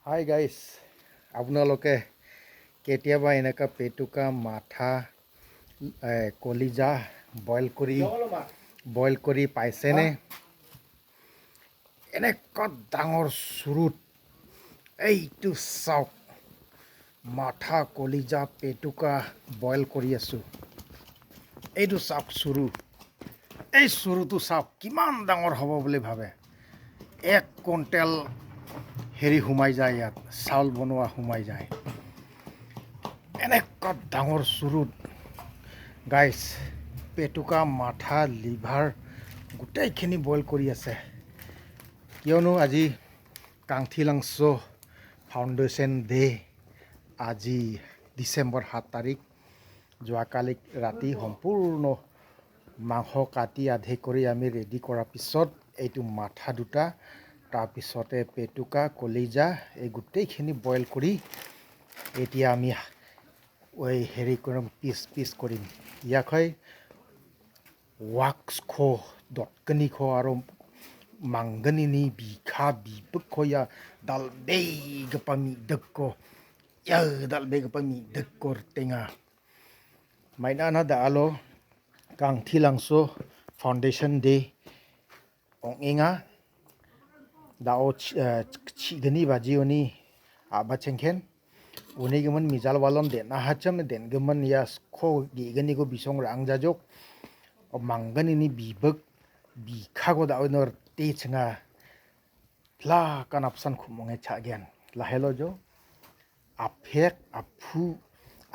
Hi guys, আপোনালোকে কেতিয়াবা এনেকুৱা পেটুকা, মাথা, কলিজা বইল কৰি পাইছেনে? এনেকুৱা ডাঙৰ চুৰুত এইটো চাওক, মাথা, কলিজা, পেটুকা বইল কৰি আছোঁ। এইটো চাওক চুৰু। এই চুৰুটো চাওক, কিমান ডাঙৰ হ'ব বুলি ভাবে? 1 কুইণ্টেল হেৰি সোমাই যায় ইয়াত, চাউল বনোৱা সোমাই যায়। এনেকুৱা ডাঙৰ চুৰুত গাইছ পেটুকা, মাথা, লিভাৰ গোটেইখিনি বইল কৰি আছে। কিয়নো আজি কাংথিলাংছ' ফাউণ্ডেশ্যন ডে। আজি ডিচেম্বৰ 7 তাৰিখ। যোৱাকালি ৰাতি সম্পূৰ্ণ মাংস কাটি আধি কৰি আমি ৰেডি কৰাৰ পিছত এইটো মাথা দুটা, তাৰপিছতে পেটুকা, কলিজা, এই গোটেইখিনি বইল কৰি এতিয়া আমি এই হেৰি কৰিম, পিচ পিচ কৰিম। ইয়াক হয় ৱাক্স খ দটকনি খ আৰু mangganini bikha bibuk ya dalbegipa me·diko ia dal·begipa me·dikko ritenga. Mainana dal·ao Kangthilangso Foundation Day ong·enga. Dao chi·gni bajioni a·bachengkhen unigimin mijal walon den·ahachim den·gimin ia sko ge·gniko bisong ra·angjajok manggnini bibik bikhako dao·no rite chinga pla kanapsan khum·ong cha·gen. Lahelo jo aphek aphu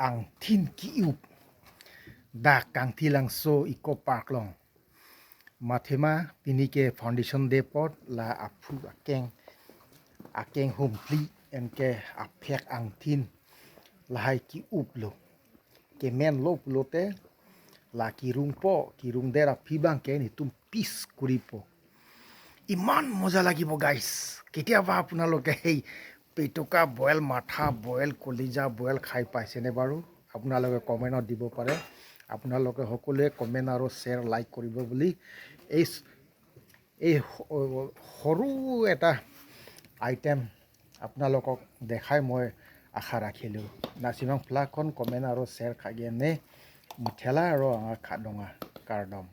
angthin ki·up da Kangthilangso Eco Park long mathema pini ke Foundation Day pot la aphu akeng akeng humpli enke aphek angthin lahai ki up lo kemen lo pulote la kirung po kirung der aphi bang ke nitum পিচ কৰিব। ইমান মজা লাগিব গাইছ। কেতিয়াবা আপোনালোকে সেই পেটুকা বইল, মাথা বইল, কলিজা বইল খাই পাইছেনে বাৰু? আপোনালোকে কমেণ্টত দিব পাৰে। আপোনালোকে সকলোৱে কমেণ্ট আৰু শ্বেয়াৰ, লাইক কৰিব বুলি এই এই সৰু এটা আইটেম আপোনালোকক দেখাই মই আশা ৰাখিলোঁ। নাচিমাং ফ্লাগখন কমেণ্ট আৰু শ্বেয়াৰ খাগিনে মুঠেলা আৰু খাদঙা কাৰ্ডম।